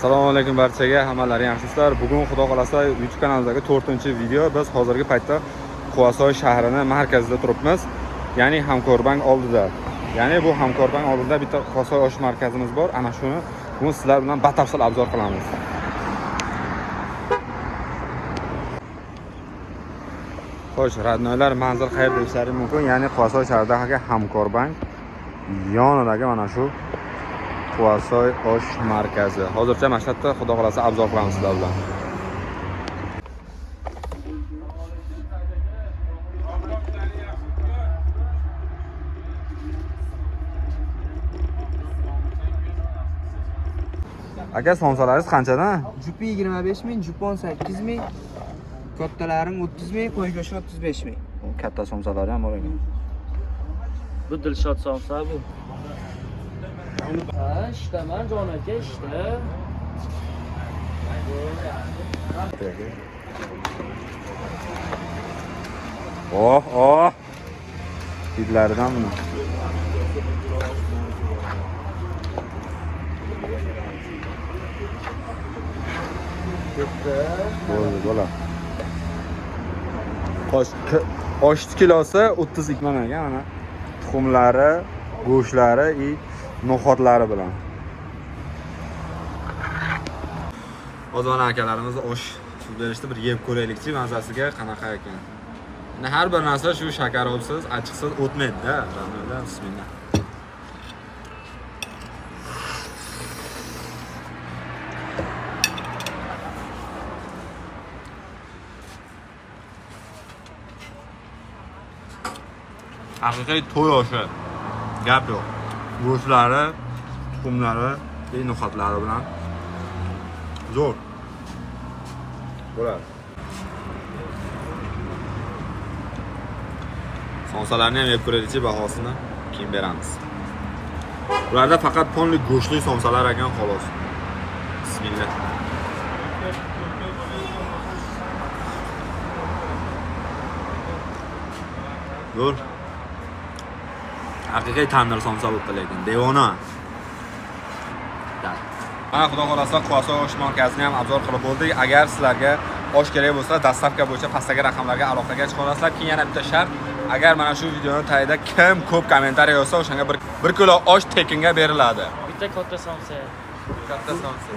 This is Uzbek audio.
Assalomu alaykum barchaga, hammalari yaxshisizlar. Bugun xudo xolasa YouTube kanalimizdagi 4-video. Biz hozirgi paytda Quvasoy shahrini markazida turibmiz. Ya'ni Hamkorbank oldida. Ya'ni bu Hamkorbank oldida bitta Quvasoy osh markazimiz bor. Ana shuni bugun sizlar bilan batafsil obzor qilamiz. Xo'sh, radnoylar, manzil qayerda deyishlari mumkin. Ya'ni Quvasoy shahridagi Hamkorbank yonidagi mana shu Quvasoy osh markazi. Hozircha mana shu yerda xudo xolasa obzor qilamiz sizlar bilan. Aka, somsalaringiz qanchadan? Jupi 25 ming, jupi 18 ming, kattalarim 30 ming, qo'y go'shti 35 ming. Katta somsalari ham bor ekan. Bu Dilshod somsa bu. Ha, ishdaman jon aka, ishda. Oh, oh. Hidlaridan buni. Bo'ldi, bo'la. Qosh osh kilosi 32 mana ekan, mana. Tuxumlari, go'shtlari и no'xatlari bilan. Hozir mana akalarimiz osh sut berishdi, bir yeb ko'raylikchi mazasiga qanaqa ekan. Endi har bir narsa shu shakarobsiz, achchiqsiz o'tmaydi-da. Ramazon, bismillah. Haqiqiy to'y oshi. Gap yo'q. Go'shtlari, tuxumlari, и no'xatlari bilan zo'r. Bo'ladi. Somsalarni ham yeb ko'raylikchi, bahosini keyin beramiz. Ularda faqat ponli go'shtli somsalar ekan xolos. Bismillah. Zo'r. Haqiqiy tandir somsa bo'libdi lekin. Devona. Mana xudo xolasa Quvasoy osh markazini ham obzor qilib bo'ldik. Agar sizlarga osh kerak bo'lsa, dastavka bo'yicha pastdagi raqamlarga aloqaga chiqa olasizlar. Keyin yana bitta shart, agar mana shu videoni tagida kim ko'p kommentariy yozsa, o'shanga bir kilo osh tekinga beriladi. Bitta katta somsa. Katta somsa.